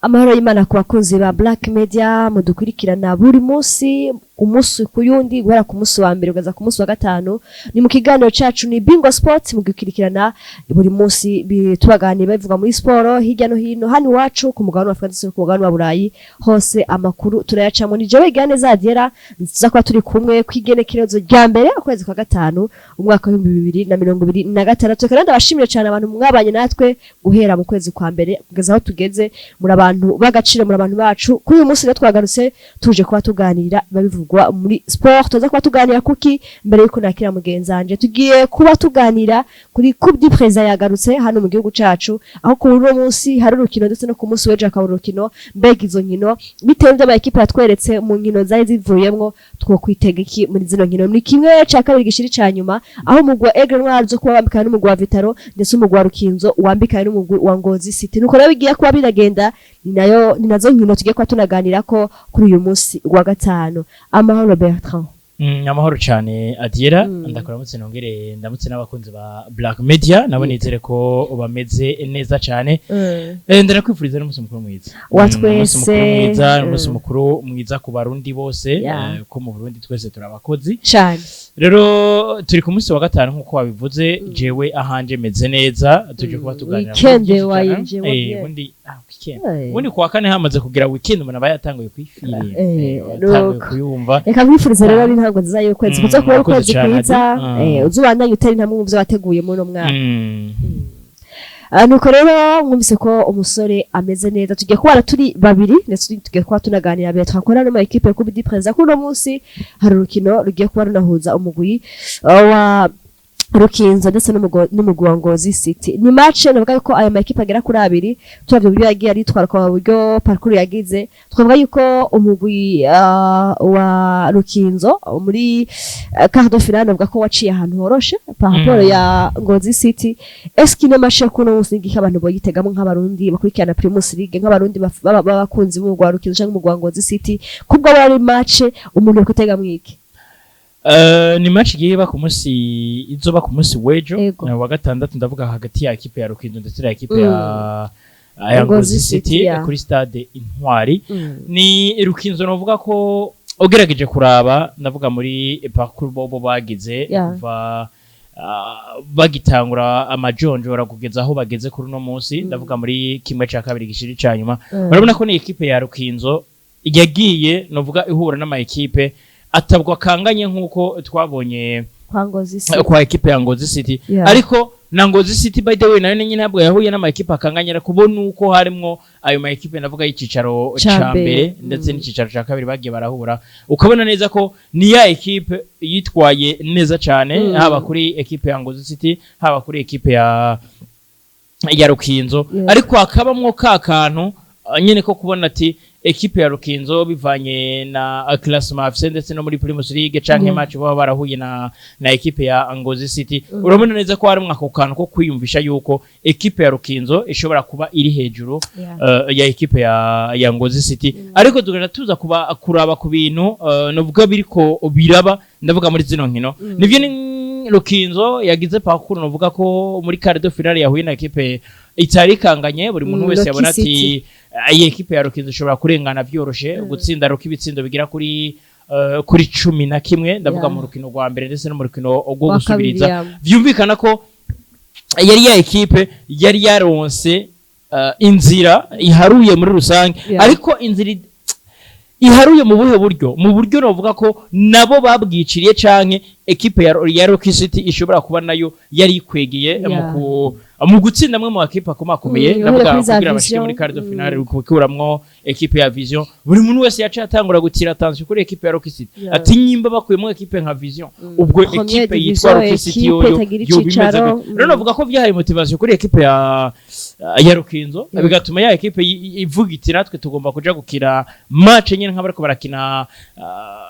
Amahoro y'Imana ku bakunzi ba Black Media mudukurikirana buri munsi, umunsi ku yundi, guhera ku munsi wa mbere ugaza ku munsi wa gatanu. Ni mu kiganiro cacu, ni Bingo Sports, mugikurikirana buri munsi, tubaganira bivuga muri siporo hirya no hino, hano iwacu ku mugabane wa Afurika ndetse no ku mugabane wa Burayi hose, amakuru turayacamo. Ni jewe Igiraneza Agera, nziza kuba turi kumwe kw'igenekerezo rya mbere, ukwezi kwa gatanu, umwaka w'2026. Reka ndabashimire cyane abantu mwabanye natwe guhera mu kwezi kwa mbere kugeza aho tugeze. Muri abantu b'agaciro, muri abantu bacu. Kuri uyu munsi rero twagarutse tuje kuba tuganira babivugwa muri sport. Tuza kuba tuganira kuki? Mbere yuko nakira mugenzi wanje, tugiye kuba tuganira kuri Coupe du Président yagarutse hano mu gihugu cacu, aho kuri uno munsi hari urukino ndetse no ku munsi w'ejo hakaba urukino. Mbega izo nkino, bitewe n'ivyo amakipe yatweretse mu nkino zari zivuyemwo, twokwitega iki muri zino nkino? Ni kimwe ca kabiri gishiri ca nyuma, aho umugwi wa Aigle Noir zo kuba wambikana n'umugwi wa Vital'O, ndetse umugwi wa Rukinzo wambikana n'umugwi wa Ngozi City. Nuko rero bigiye kuba biragenda, ni nayo, ni nazo nkino tugiye kuba tunaganirako kuri uyu munsi wa gatanu. Amahoro, Bertrand. Amahoro cyane, Adiera. Ndakuramutse, nongere ndamutse n'abakunzi ba Black Media nabo, nizere ko bameze neza cyane. Ndanakwifuriza n'umunsi mukuru mwiza. Wa Umunsi mukuru twese. mwiza, umunsi mukuru mwiza ku Barundi bose, ko mu Burundi twese turabakozi. Cane. Rero turi ku munsi wa gatanu nk'uko wabivuze. Jewe ahanje meze neza, tuje kuba tuganira kuri Weekend byinshi cyane. wayinjiyemo bien. Ubundi weekend. Ubundi kuwa kane hamaze kugira weekend, umuntu aba yatanguye kwifirira, yatanguye nuko. kuyumva. Reka nkwifurize rero n'intango nziza y'ukwezi kuza kuba ari Murakoze ukwezi cane, kwiza. Adi. Uzubandanye utera intambwe mu vyo wateguye muri uno mwaka. Nuko rero mwumvise ko umusore ameze neza. Tugiye kubana turi babiri, ndetse tugiye kuba tunaganira mbere twakora no mu équipe Coupe du Président. Kuri uno munsi hari urukino rugiye kuba runahuza umugwi wa Rukinzo ndetse n'umugwi wa Ngozi City. Ni match navuga ko aya makipe agera kuri abiri, turavye uburyo yagiye aritwara, kwa buryo parcours yagize, twavuga yuko umugwi wa Rukinzo muri quart de finale navuga ko waciye ahantu horoshe par rapport ya Ngozi City. Est-ce que ino match yo kuno munsi n'igihe abantu boyitegamo, nk'Abarundi bakurikirana Primus League, nk'Abarundi b'abakunzi b'umugwi wa Rukinzo canke umugwi wa Ngozi City, kubwo ari match umuntu yokwitega mwiki? Ni match igiye iba ku munsi, izoba ku munsi w'ejo wa gatandatu, ndavuga hagati ya ekipe ya Rukinzo ndetse na ekipe ya Ngozi Ngozi City, City kuri stade Intwari. Ni Rukinzo novuga ko ugerageje kuraba, ndavuga muri parcours bobo bagize kuva bagitangura amajonjora kugeza aho bageze kuri uno munsi, ndavuga muri kimwe ca kabiri gishiri ca nyuma, urabona ko ni ekipe ya Rukinzo yagiye novuga ihura n'ama ekipe atabwo akanganye nk'uko twabonye kwa Ngozi City. Kwa ekipe ya Ngozi City. Ariko na Ngozi City, by the way, nayo nyine ntabwo yahuye n'ama ekipe akanganye, ariko kubona uko harimwo ayo ma ekipe ndavuga y'icicaro ca ca mbere mbere, ndetse n'icicaro ca kabiri bagiye barahura, ukabona neza ko ni ya ekipe yitwaye neza cyane, haba kuri ekipe ya Ngozi City, haba kuri ekipe ya Rukinzo. Ariko hakabamwo ka kantu nyene ko kubona ati ekipe ya Rukinzo, bivanye na classement afise ndetse no muri Primus League canke match baba barahuye na ekipe ya Ngozi City, urabona neza ko harimwo ako kantu ko kwiyumvisha yuko ekipe ya Rukinzo ishobora kuba iri hejuru ya ekipe ya Ngozi City. Ariko tugenda tuza kuba kuraba ku bintu novuga biriko biraba, ndavuga muri zino nkino. Nivyo, ni Rukinzo yagize parcours novuga ko muri quart de finale yahuye na ekipe itari ikanganye, buri muntu wese Rocky yabona ati City. Iyi ekipe ya Rukinzo ishobora kurengana vyoroshe, gutsinda Rocky ibitsindo bigira kuri 11, ndavuga mu rukino rwa mbere ndetse no mu rukino rwo wa kabiri, gusubiriza. Vyumvikana ko yari ya ekipe yari yaronse inzira iharuye muri rusange. Ariko inzira iharuye mu buhe buryo? Mu buryo novuga ko nabo babwiciriye, canke ekipe ya Rock City ishobora kuba nayo yari ikwegeye mu gutsinda amwe mu makipe akomakomeye, ndavuga kuri za kugira bashike Vision. muri quart de finale, gukuramwo ekipe ya Vision. Buri muntu wese yaciye atangura gutira attention kuri ekipe ya Rock City, ati nyimba bakuyemo ekipe nka Vision, ubwo Première ekipe yitwa division, Rock City ekipe yoyo itagira yoba imeze icicaro. gute? Rero navuga ko vyahaye motivation kuri ekipe ya Rukinzo, bigatuma ya ekipe ivuga iti natwe tugomba kuja gukina match nyene nk'abariko barakina,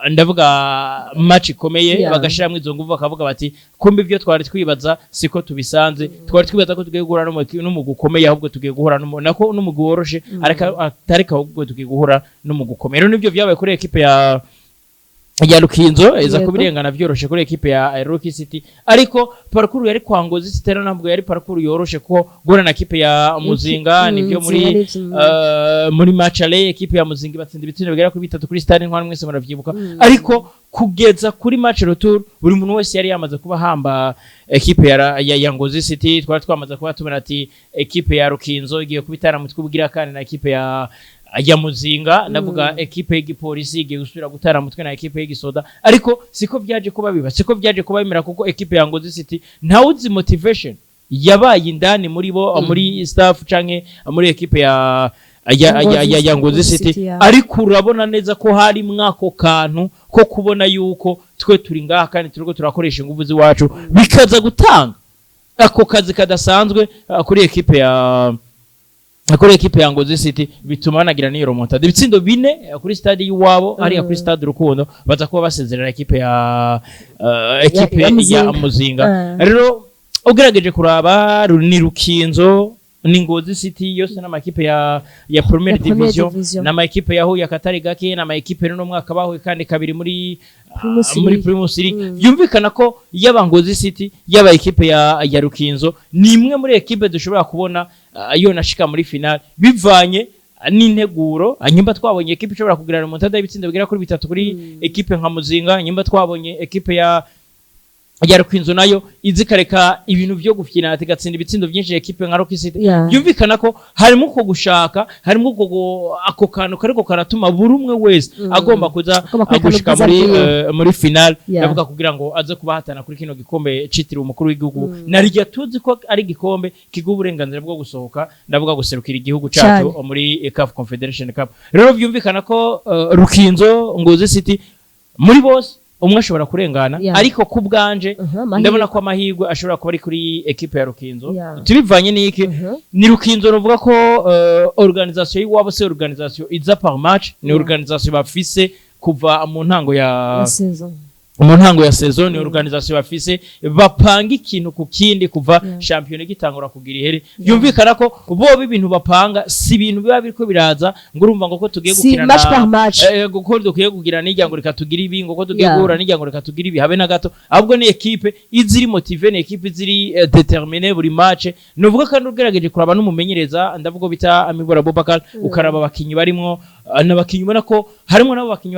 ndavuga match ikomeye, bagashiramwo izo nguvu, bakavuga bati kumbe ibyo twari twibaza siko tubisanze. Twari twibaza ko tugiye guhura n'umugwi ukomeye, ahubwo tugiye guhura nako n'umugwi woroshe, ariko atariko ahubwo tugiye guhura n'umugwi ukomeye. Rero nibyo vyabaye kuri ekipe ya Ya Rukinzo iza kubirengana vyoroshe kuri ekipe ya Rocky City, ariko parcours yari kwa Ngozi City rero ntabwo yari parcours yoroshe, ko guhura na ekipe ya Muzinga nivyo muri Muzinga nivyo. Muri match aller ekipe ya Muzinga batsinda ibitsindo bigera kuri bitatu kuri Stade Intwari, mwese muravyibuka. Ariko kugeza kuri match retour buri muntu wese yari yamaze kuba hamba ekipe ya Ngozi City. Twari twamaze kuba tubona ati ekipe ya Rukinzo igiye kubitara mutwe ubugira kandi na ekipe ya Muzinga, ndavuga ekipe y'igipolisi igiye gusubira gutara mutwe na ekipe y'igisoda. Ariko siko byaje kuba biba, siko byaje kuba bimera, kuko ekipe ya Ngozi City ntawuzi motivation yabaye indani muri bo, muri staff canke muri ekipe ya Ngozi City. Ariko urabona neza ko hari mwako kantu ko kubona yuko twe turi ngaha kandi turiko turakoresha ingufu z'iwacu, bikaza gutanga ako kazi kadasanzwe kuri ekipe ya Ngozi City, bituma banagira n'iyo remontada, ibitsindo 4 kuri stade y'iwabo hariya kuri stade Urukundo, baza kuba basezerera ekipe ya ya Muzinga. Muzinga. Rero ugerageje kuraba ni Rukinzo, ni Ngozi City, yose n'amakipe ya Premier Ya Premier Division, Division. n'amakipe yahuye akatari gake, n'amakipe n'uno mwaka bahuye kandi kabiri muri Primus muri League. Primus League. Byumvikana ko yaba Ngozi City, yaba ekipe ya Rukinzo, ni imwe muri ekipe dushobora kubona yonashika muri final bivanye n'integuro. Nyumba twabonye ekipe ishobora kugira remontada y'ibitsindo bigera kuri bitatu kuri ekipe nka Muzinga, nyumba twabonye ekipe ya Rukinzo nayo izi kareka ibintu byo gufyina igatsinda ibitsindo byinshi ekipe nka Rock City. Byumvikana ko harimo uko gushaka, harimo uko ako kantu kariko karatuma buri umwe wese agomba kuza Agomba kwerekana gushika ubwiza muri bwiwe. Muri final, ndavuga kugira ngo aze kubahatana kuri kino gikombe citiriwe umukuru w'igihugu, narirya tuzi ko ari igikombe kiguha uburenganzira bwo gusohoka, ndavuga guserukira igihugu cacu muri CAF Confederation Cup. Rero byumvikana ko Rukinzo, Ngozi City, muri bose umwe ashobora kurengana, ariko ku bwanje Amahirwe. ndabona ko amahirwe ashobora kuba ari kuri ekipe ya Rukinzo. Tubivanye n'iki? Ni Rukinzo ruvuga ko organisation y'iwabo se organisation iza par match, ni organisation bafise kuva mu ntango ya Ya saison. mu ntango ya saison, ni organisation bafise bapanga ikintu ku kindi kuva shampiyona igitangura kugira ihere. Byumvikana ko bo ibintu bapanga si ibintu biba biriko biraza ngo urumva ngo ko tugiye Si gukina match par match. Ko dukwiye kugira n'ijya ngo reka tugire ibi, ngo ko tugiye guhura n'ijya ngo reka tugire ibi, habe na gato. Ahubwo ni ekipe iziri motivée, ni ekipe iziri déterminée buri match. Nuvuga kandi ugerageje kuraba n'umumenyereza, ndavuga bita Amibora Abubakar, ukaraba abakinyi barimwo, n'abakinyi ubona ko harimo n'abo bakinyi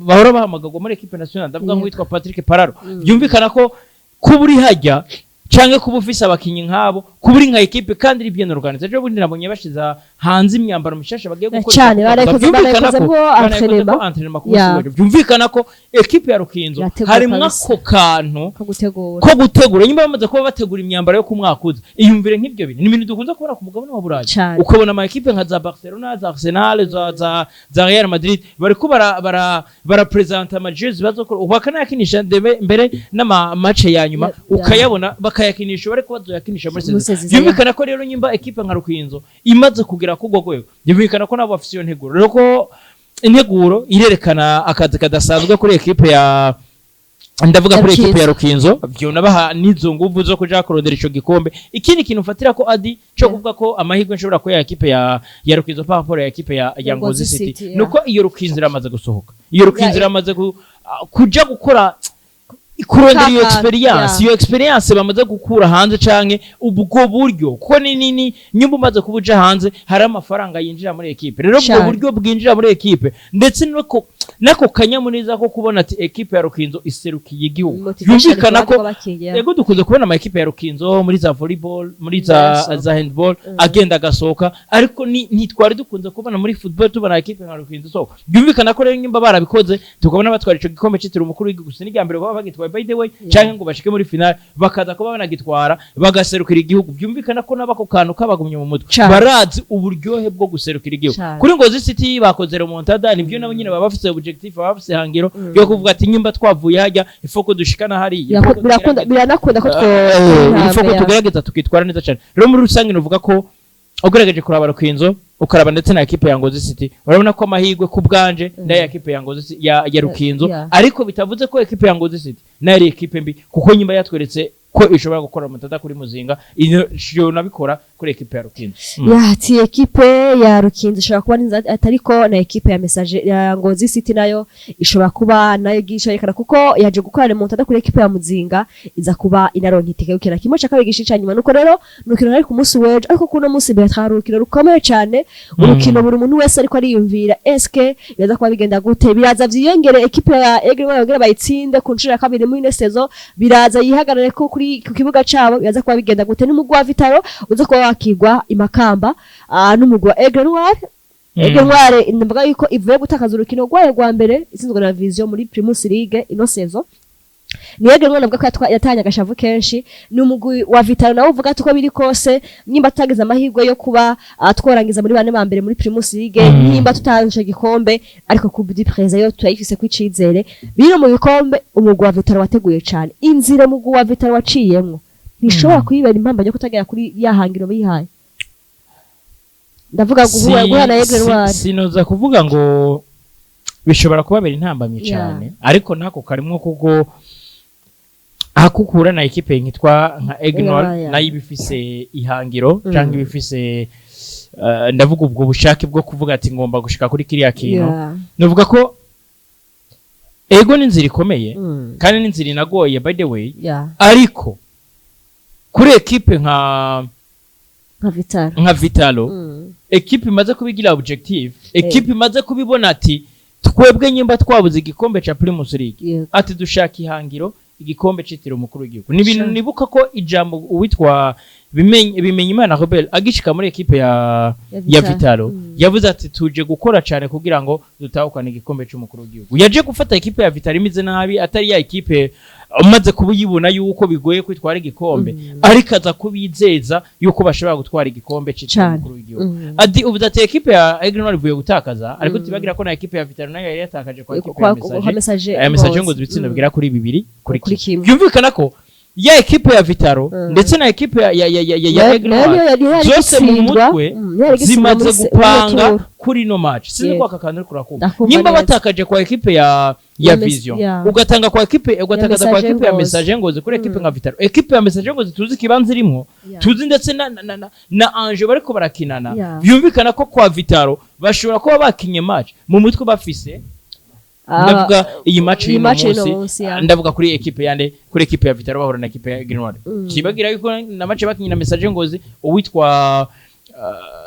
bahora bahamagarwa muri ekipe nationale, ndavuga nk'uwitwa Patrick Pararo. Byumvikana ko kuba uri hajya canke kuba ufise abakinyi nk'abo, kuba uri nka ekipe kandi iri bien organisée. Ejo bundi nabonye bashiza hanze imyambaro mishasha bagiye gukoresha Cane, ku mwaka. barayikoze, Byumvikana ko barayikozemwo barayikoze entraînement. ko entraînement ku munsi w'ejo. Byumvikana ko ekipe ya Rukinzo Irateguye harimwo kabisa. ako kantu ko gutegura. Ko gutegura. Nyuma bamaze kuba bategura imyambaro yo ku mwaka uza, iyumvire nk'ibyo bintu ni ibintu dukunze kubona ku mugabane wa Burayi. Ukabona ama ekipe nka za Barcelona, za Arsenal, za Real Madrid bariko bara presenta ama jezi bazokora bakanayakinisha mbere n'ama match ya nyuma, ukayabona bakayakinisha bariko bazoyakinisha muri Muri saison. saison. Byumvikana ko rero nyimba ekipe nka Rukinzo imaze kugera ku rwego, byumvikana ko nabo bafise iyo nteguro. Rero ko integuro irerekana akazi kadasanzwe kuri ekipe ya, ndavuga kuri Rukinzo. ekipe ya Rukinzo, vyonabaha n'izo nguvu zo kuja kurondera ico gikombe. Ikindi kintu mfatira ko adi cyo kuvuga ko amahirwe nshobora kuya ekipe ya Rukinzo par rapport ya ekipe ya Ngozi City, nuko iyo Rukinzo iramaze gusohoka, iyo Rukinzo iramaze kuja gukora kurondera iyo Kaka, experience, iyo experience bamaze gukura hanze canke ubwo buryo, kuko ni nini nyumba umaze kuba uja hanze hari amafaranga yinjira muri ekipe. Rero ubwo buryo bwinjira muri ekipe ndetse nako kanyamuneza ko kubona ati ekipe ya Rukinzo iserukiye igihugu, Motivation byumvikana ku ko bandi b'abakinyi, yeah. Yego, dukunze kubona ama ekipe ya Rukinzo muri za volleyball, muri za Yarasohoka. za handball agenda agasohoka, ariko ni ntitwari dukunze kubona muri football tubona ekipe nka Rukinzo isohoka. Byumvikana ko rero nyimba barabikoze tukabona batwara ico gikombe citiriwe umukuru w'igihugu, si n'irya mbere baba bagitwaye by the way, canke ngo bashike muri final bakaza kuba banagitwara bagaserukira igihugu, byumvikana ko nabo ako kantu kabagumye mu mutwe, barazi uburyohe bwo guserukira igihugu. Kuri Ngozi City bakoze remontada, nibyo, nabo nyine baba bafise objectif, baba bafise hangiro yo kuvuga ati nyimba twavuye hajya ifoko dushikana hariya, ifoko Biranakunda ko two ifo ko tugerageza tukitwara neza cyane. Rero muri rusange nuvuga ko ugerageje kuraba Rukinzo, ukaraba ndetse na ekipe ya Ngozi City, urabona ko amahirwe ku bwanje n'aya ekipe ya Ngozi ya Rukinzo, ariko bitavuze ko ekipe ya Ngozi City nayo ari ekipe mbi, kuko nyimba yatweretse ko ishobora gukora remontada kuri Muzinga, iyo nabikora kuri ekipe ya Rukinzo. Ya, ati ekipe ya Rukinzo ishobora kuba nziza, atariko na ekipe ya Messager ya Ngozi City nayo ishobora kuba nayo gisha yerekana, kuko yaje gukora remontada kuri ekipe ya Muzinga, iza kuba inaronka itike gukina kimwe cya kabiri gishica nyuma. Nuko rero nurukino rari ku munsi w'ejo, ariko kuno munsi Bertrand, urukino rukomeye cyane, urukino buri muntu wese ariko ariyumvira: eske biraza kuba bigenda gute? Biraza vyiyongere ekipe ya Aigle Noir yongere bayitsinde ku nshuro ya kabiri muri ino saison, biraza yihagarare ko kuri ku kibuga cabo, biraza kuba bigenda gute? N'umugwi wa Vital'O uza kuba wakigwa imakamba n'umugwi wa Aigle Noir. Aigle Noir ndavuga yuko ivuye gutakaza urukino rwayo rwa mbere itsinzwe na Vision muri Primus League ino saison. Ni Aigle Noir navuga ko yatanye agashavu kenshi. Ni umugwi wa Vital'O nawe uvuga ati uko biri kose, nimba tutagize amahirwe yo kuba tworangiza muri bane ba mbere muri Primus League, nimba tutaronse igikombe, ariko Coupe du Président yo turayifise ku icizere. Bino mu bikombe umugwi wa Vital'O wateguye cane. Inzira umugwi wa Vital'O waciyemwo ntishobora kuyibera impamba yo kutagera kuri ya hangiro bihaye, ndavuga guhura na Aigle Noir. Sinoza kuvuga ngo bishobora kubabera intambamyi cyane, ariko nako karimwo, kuko ahakukura na ekipe nkitwa nka Aigle Noir nayo iba ifise ihangiro cyangwa iba ifise ndavuga ubwo bushake bwo kuvuga ati ngomba gushika kuri kiriya kintu. Nuvuga ko ego n'inzira ikomeye kandi n'inzira inagoye, by the way, ariko kuri ekipe nka nka Vital'O, nka Vital'O, ekipe imaze kubigira objective, ekipe imaze kubibona ati twebwe nyimba twabuze igikombe ca Primus League, ati dushaka ihangiro igikombe citiriwe umukuru w'igihugu. Ni ibintu nibuka ko ijambo uwitwa Bimenyimana Robert agishika muri ekipe ya Vital'O yavuze ati tuje gukora cyane kugira ngo dutahukane igikombe c'umukuru w'igihugu. Yaje gufata ekipe ya Vital'O imeze nabi, atari ya ekipe umaze kubuyibona yuko bigoye kwitwara igikombe, ariko aza kubizeza yuko bashobora gutwara igikombe citiriwe umukuru w'igihugu. Adi ubu ati ekipe ya Aigle Noir ivuye gutakaza, ariko tibagira ko na ekipe ya Vital'O nayo yari yatakaje kwa ekipe ya kwa Messager, Messager aya Messager ngo ibitsindo bigera kuri bibiri kuri kuri kimwe. kimwe. Byumvikana ko ya ekipe ya Vital'O ndetse na ekipe ya Aigle Nayo Noir yari zose mu gutsindwa, mutwe yari gutsindwa zimaze muri gupanga tour. kuri ino match. Sinzi ko aka kantu uriko urakumva. Ndakumva Nimba neza. batakaje kwa ekipe ya Vision, ugatanga kwa ekipe, ugatakaza kwa Messager ekipe ya Ngozi. Messager Ngozi, kuri ekipe nka Vital'O, ekipe ya Messager Ngozi tuzi ikibanza irimo, tuzi ndetse na Ange bariko barakinana, byumvikana ko kwa Vital'O bashobora kuba bakinye match mu mutwe bafise, ndavuga iyi match iyi y'uno match y'uno munsi, munsi, ya. ndavuga kuri ekipe yande, kuri ekipe ya Vital'O bahura na ekipe ya Green World. Kibagira yuko na match bakinye na Messager Ngozi, uwitwa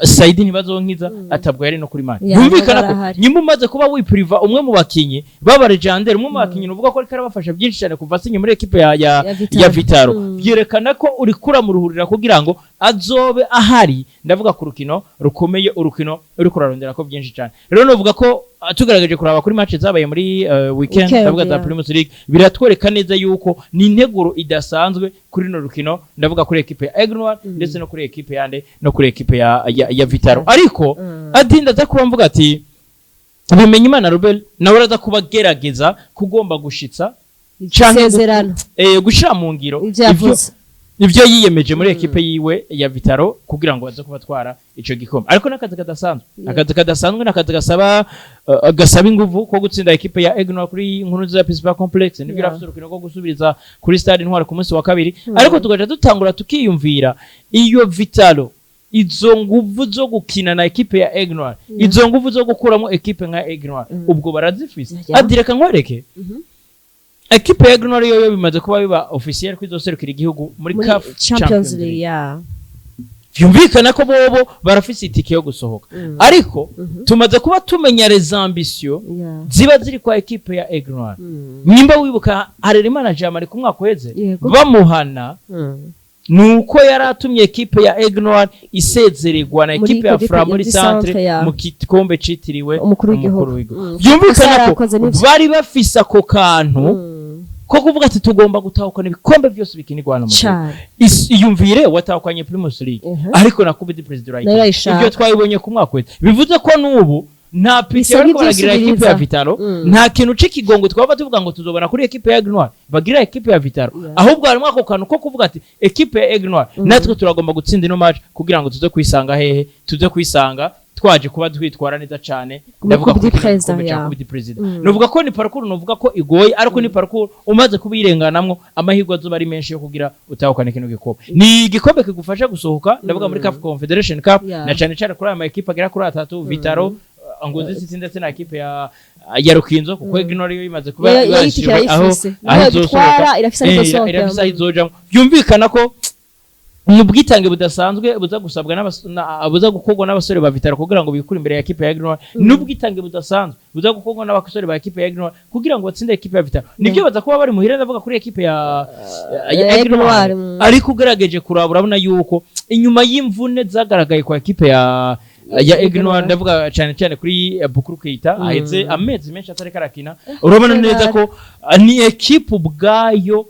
Saidi Ntibazonkiza atabwo yari no kuri match. Ya, Byumvikana ko ntabwo arahari. nyuma umaze kuba wipuriva umwe mu bakinyi baba legendary, umwe mu bakinyi uvuga ko ariko arabafasha byinshi cyane kuva asinye muri ekipe ya Ya Vital'O. ya Vital'O, byerekana ko uri kuramuruhurira kugira ngo azobe ahari, ndavuga ku rukino rukomeye, urukino uri kurarondera ko byinshi cyane. Rero novuga ko tugaragaje kuraba kuri match zabaye muri weekend, Weekend, ndavuga za Primus League, biratwereka neza yuko ni integuro idasanzwe kuri rino rukino, ndavuga kuri ekipe ya Aigle Noir ndetse no kuri ekipe yande, no kuri ekipe ya Vital'O. Ariko adinda aza kuba mvuga ati Bimenyimana Robert nawe araza kuba agerageza kugomba gushitsa canke Isezerano gushira mu ngiro ivyo yavuze, ivyo yiyemeje muri ekipe yiwe ya Vital'O kugira ngo baze kubatwara ico gikombe. Ariko n'akazi kadasanzwe, akazi kadasanzwe n'akazi gasaba inguvu ko gutsinda ekipe ya Aigle Noir kuri Nkuru Nziza Principal Complex. Nibyo, irafise urukino rwo gusubiriza kuri Stade Intwari ku munsi wa kabiri, ariko tugaca dutangura tukiyumvira iyo Vital'O izo nguvu zo gukina na ekipe ya Aigle Noir, izo nguvu zo gukuramo ekipe nka Aigle Noir, ubwo barazifise? Adi reka nkwereke, ekipe ya Aigle Noir yo bimaze kuba biba officiel ko izoserukira igihugu muri muri CAF Champions League, ya. Vyumvikana ko bobo barafise itike yo gusohoka, ariko tumaze kuba tumenya les ambitions ziba ziri kwa ekipe ya Aigle Noir. Nimba wibuka Harerimana Jean ku mwaka uheze bamuhana, nuko yari atumye ekipe ya Aigle Noir isezererwa na Muri ekipe ya Coupe Flambeau du Centre Centre, ya. mu gikombe citiriwe Umukuru w'igihugu. W'igihugu. Kosa Byumvikana ko yarakoze n'ivyo. bari bafise ako kantu ko kuvuga ati tugomba gutahukana ibikombe byose bikinirwa hano mu gihugu. Cane. Iyumvire watahukanye Primus League, ariko na Coupe du President Nayo urayikina. urayishaka. Ibyo twabibonye ku mwaka uheze, bivuze ko n'ubu nta pitié Bisa bariko baragira ekipe ya n'ivyisubiriza. Vital'O. Nta kintu c'ikigongo twaba tuvuga ngo tuzobona kuri ekipe ya Aigle Noir bagira ekipe ya Vital'O. Ahubwo harimo ako kantu ko kuvuga ati ekipe ya Aigle Noir natwe turagomba gutsinda ino match kugira ngo tuze kwisanga hehe, tuze kwisanga twaje kuba twitwara neza cane. Muri Ndavuga Coupe kuri du kino Président, gikombe ca ya. Coupe du Président. Novuga ko ni parcours, novuga ko igoye, ariko ni parcours umaze kubirenganamwo, amahirwe azoba ari menshi yo kugira utahukane kino gikombe. Ni igikombe kigufasha gusohoka, ndavuga muri CAF Confederation Cup, na cane cane kuri aya ma equipe agera kuri atatu: Vital'O, Ngozi City ndetse na equipe ya Rukinzo, kuko Aigle Noir yo imaze kuba Yo aho irayifise. aho Niyo izosohoka. gitwara irafise aho izosohokera. Irafise aho izojamwo. Byumvikana ko ni ubwitange budasanzwe buza gusabwa buza gukorwa n'abasore ba Vital'O kugira ngo bikure imbere ya equipe ya Aigle Noir, n'ubwitange budasanzwe buza gukorwa n'abasore ba equipe ya Aigle Noir kugira ngo batsinde equipe ya Vital'O. Nibyo, baza kuba bari muhira, ndavuga kuri equipe ya Aigle Aigle Noir. Noir, Ariko ugerageje kuraba, urabona yuko inyuma y'imvune zagaragaye kwa equipe ya Aigle Noir, ndavuga cyane cyane kuri Bukuru Keita, ahetse amezi menshi atariko arakina, urabona neza ko ni equipe ubwayo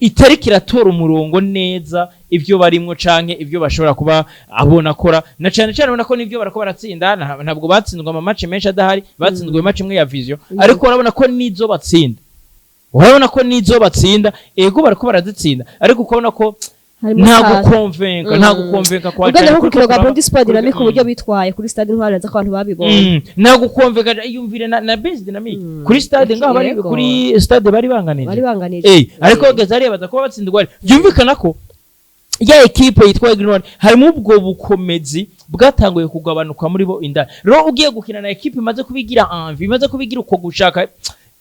itariko iratora umurongo neza ivyo barimwo canke ivyo bashobora kuba abona akora, na cane cane ubona ko nivyo barako baratsinda. Ntabwo batsinzwe ama match menshi adahari, batsinzwe match imwe ya Vision, ariko urabona ko nizo batsinda, urabona ko nizo batsinda, ego barako barazitsinda, ariko ukabona ko Harimo nta kaga. gukonvenka, nta gukonvenka kwa Ugenda cyane nko ku rukino rwa Burundi Sport Dynamic, uburyo bitwaye kuri stade Intwari, nza ko abantu babibonye. Nta gukonvenka. Yumvire na Base Dynamic kuri stade ngaho bari kuri stade bari banganije. Bari banganije. Ariko bageze hariya baza kuba batsindwa. Hari byumvikana ko ya ekipe yitwa Aigle Noir harimo ubwo bukomezi bwatanguye kugabanuka muri bo indani. Rero ugiye gukina na ekipe imaze kubigira envie, imaze kubigira uko gushaka,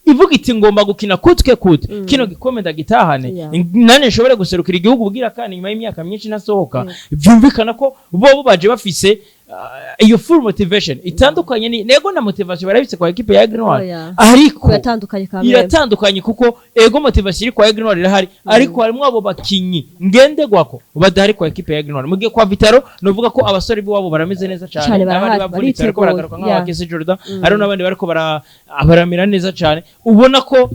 ivuga iti ngomba gukina kutwe kute kino gikombe ndagitahane, nane nshobore guserukira igihugu bwira kandi nyuma y'imyaka myinshi ntasohoka, byumvikana ko bo baje bafise iyo full motivation itandukanye. Ni nego na motivation barabitse kwa ekipe ya Aigle Noir, Oya. ariko Iratandukanye kamere. Iratandukanye, kuko ego motivation iri kwa Aigle Noir irahari, ariko harimo abo bakinyi ngendegwako badahari kwa ekipe ya Aigle Noir. Mu gihe kwa Vital'O novuga ko abasore b'iwabo barameze neza cyane, Cane, n'abandi barahari, bavunitse bariko bariteguye, baragaruka nk'aba Kesi Jordan, hariho n'abandi bariko baramera neza cyane. Ubona ko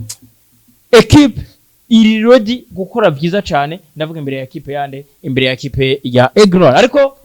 ekipe iri ready gukora byiza cyane, ndavuga imbere ya ekipe yande, imbere ya ekipe ya Aigle Noir. Ariko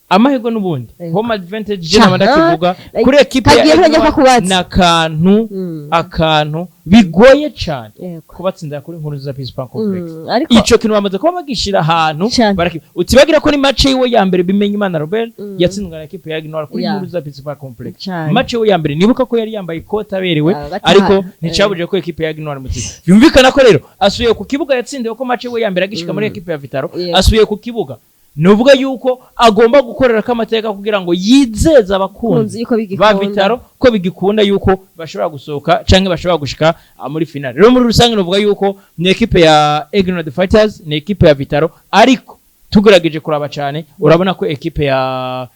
amahirwe n'ubundi, home advantage, je naba ndakivuga kuri ekipe ya Kagiye Aigle ntajya Noir, kubaza. ni akantu akantu bigoye cyane kubatsinda kuri Nkurunziza Peace Park Complex. Ariko Ico kintu bamaze kuba bagishira ahantu Cane. Utibagira ko ni match yiwe ya mbere, bimenye Imana Robert, yatsinzwe na ekipe ya Aigle Noir kuri Nkurunziza Peace Park Complex. Match yiwe ya mbere, nibuka ko yari yambaye ikoti aberewe, Ah, bataha. ariko nticabujije ko ekipe ya Aigle Noir mutsinda. Byumvikana ko rero asubiye ku kibuga yatsindiwe ko match yiwe ya mbere agishika muri ekipe ya Vital'O, asubiye ku kibuga nuvuga yuko agomba gukorera ko amateka kugira ngo yizeze abakunzi Kunzi yuko ba bigikunda. Vital'O ko bigikunda yuko bashobora gusohoka canke bashobora gushika muri finale. Rero muri rusange nuvuga yuko ni ekipe ya Aigle Noir Fighters, ni ekipe ya Vital'O, ariko tugerageje kuraba cyane, urabona ko ekipe ya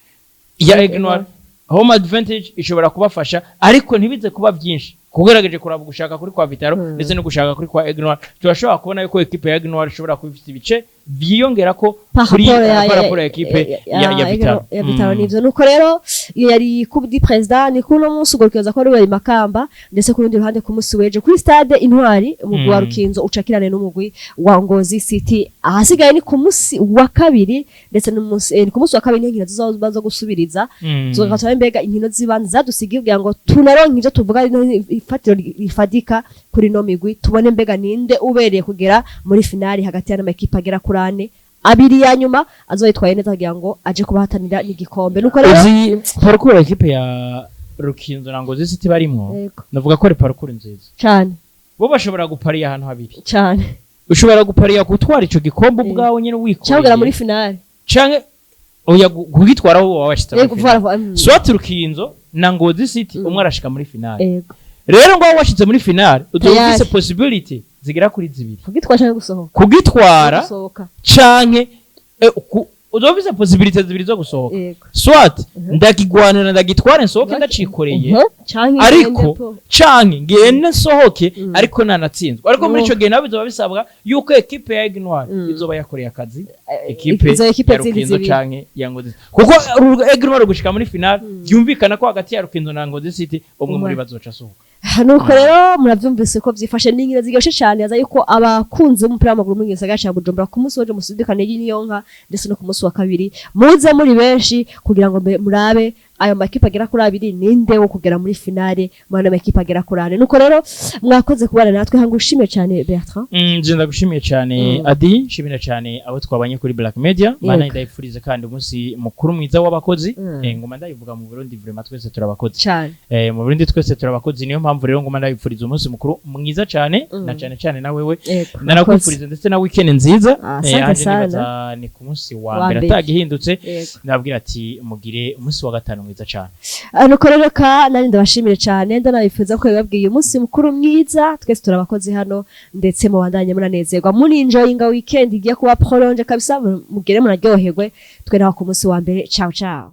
Aigle Noir home advantage ishobora kubafasha, ariko ntibize kuba byinshi. Kugerageje kuraba gushaka kuri kwa Vital'O ndetse no gushaka kuri kwa Aigle Noir, turashobora kubona yuko ekipe ya Aigle Noir ishobora kuba ifite ibice byiyongera ko par kuri rapport par rapport ya ekipe ya Vital'O. Ya Vital'O. Nivyo, nuko rero iyo yari Coupe du Président. Ni kuno munsi urwo rukino ko rubera i Makamba, ndetse ku rundi ruhande ku munsi w'ejo kuri stade Intwari umugwi wa Rukinzo ucakirane n'umugwi wa Ngozi City. Ahasigaye ni ku munsi wa kabiri ndetse n'umunsi ni ku munsi wa kabiri niho inkino zizoba zo gusubiriza. Tugatora mbega inkino z'ibanze zadusigiye kugira ngo tunaronke ivyo tuvuga, rino ifatiro rifadika kuri no migwi, tubone mbega ninde ubereye kugera muri finali hagati y'amakipe agera kuri ane, abiri ya nyuma azoyitwaye neza kugira ngo aje kubahatanira n'igikombe. Nuko rero Uzi parcours ya ekipe ya Rukinzo na Ngozi City barimwo, navuga ko ari parcours nziza. Cane. Bo bashobora gupariya ahantu habiri. Cane. Ushobora gupariya gutwara ico gikombe ubwawe nyene Cyangwa kugera muri wikoreye, finali. Canke oya, kugitwara wowe washitse muri finale. Voilà. Soit Rukinzo na Ngozi City, umwe arashika muri finale. Rero ngo washitse muri finale uzoba Tayari. ufise possibility zigera kuri zibiri: Kugitwara cyangwa gusohoka. Kugitwara Gusohoka. canke uzoba ufise possibility zibiri zo gusohoka. Soit ndakigwanira ndagitware nsohoke ndacikoreye, Canke ariko ngende po. canke ngende nsohoke, ariko nanatsinzwe. Ariko muri Oh. ico gihe nawe bizoba bisabwa yuko ekipe ya Aigle Noir izoba yakoreye akazi ekipe Izo ekipe ya zindi Rukinzo zibiri. canke ya Ngozi, kuko Aigle Noir gushika muri finale byumvikana ko hagati ya Rukinzo na Ngozi City umwe Umwe. muri bazoca asohoka. Nuko rero muravyumvise ko vyifashe, n'inkino ziryoshe cane. Yaza yuko abakunzi b'umupira w'amaguru muri gisagara ca Bujumbura ku munsi w'ejo musudikane y'Inyonka, ndetse no ku munsi wa kabiri muze muri benshi kugira ngo murabe. Ayo makipe agera kuri abiri, ninde wo kugera muri finale muri ayo makipe agera kuri ane? Nuko rero mwakoze kubana natwe. Hanga ushime cyane, Bertrand. Je ndagushimiye cyane, Adi. Nshimira cyane abo twabanye kuri Black Media. Mana, ndayifurize kandi umunsi mukuru mwiza w'abakozi. Ngoma ndayivuga, mu Burundi vraiment twese turabakozi. Cyane. Mu Burundi twese turabakozi, niyo mpamvu rero ngoma ndayifuriza umunsi mukuru mwiza cyane, na cyane cyane na wewe. Nanakwifuriza ndetse na weekend nziza. Ah, asante Anje sana. nibaza ni ku munsi wa Wa mbere mbere. atagihindutse. Ndababwira ati mugire umunsi wa gatanu mwiza cyane. Nuko rero ka nari ndabashimire cyane, ndanabifuza ko bibabwiye umunsi mukuru mwiza. Twese turabakozi hano, ndetse mubandanye munanezerwa, muri enjoyinga weekend igiye kuba prolonge kabisa. Mugere munaryoherwe. Twe naho ku munsi wa mbere. Ciao ciao.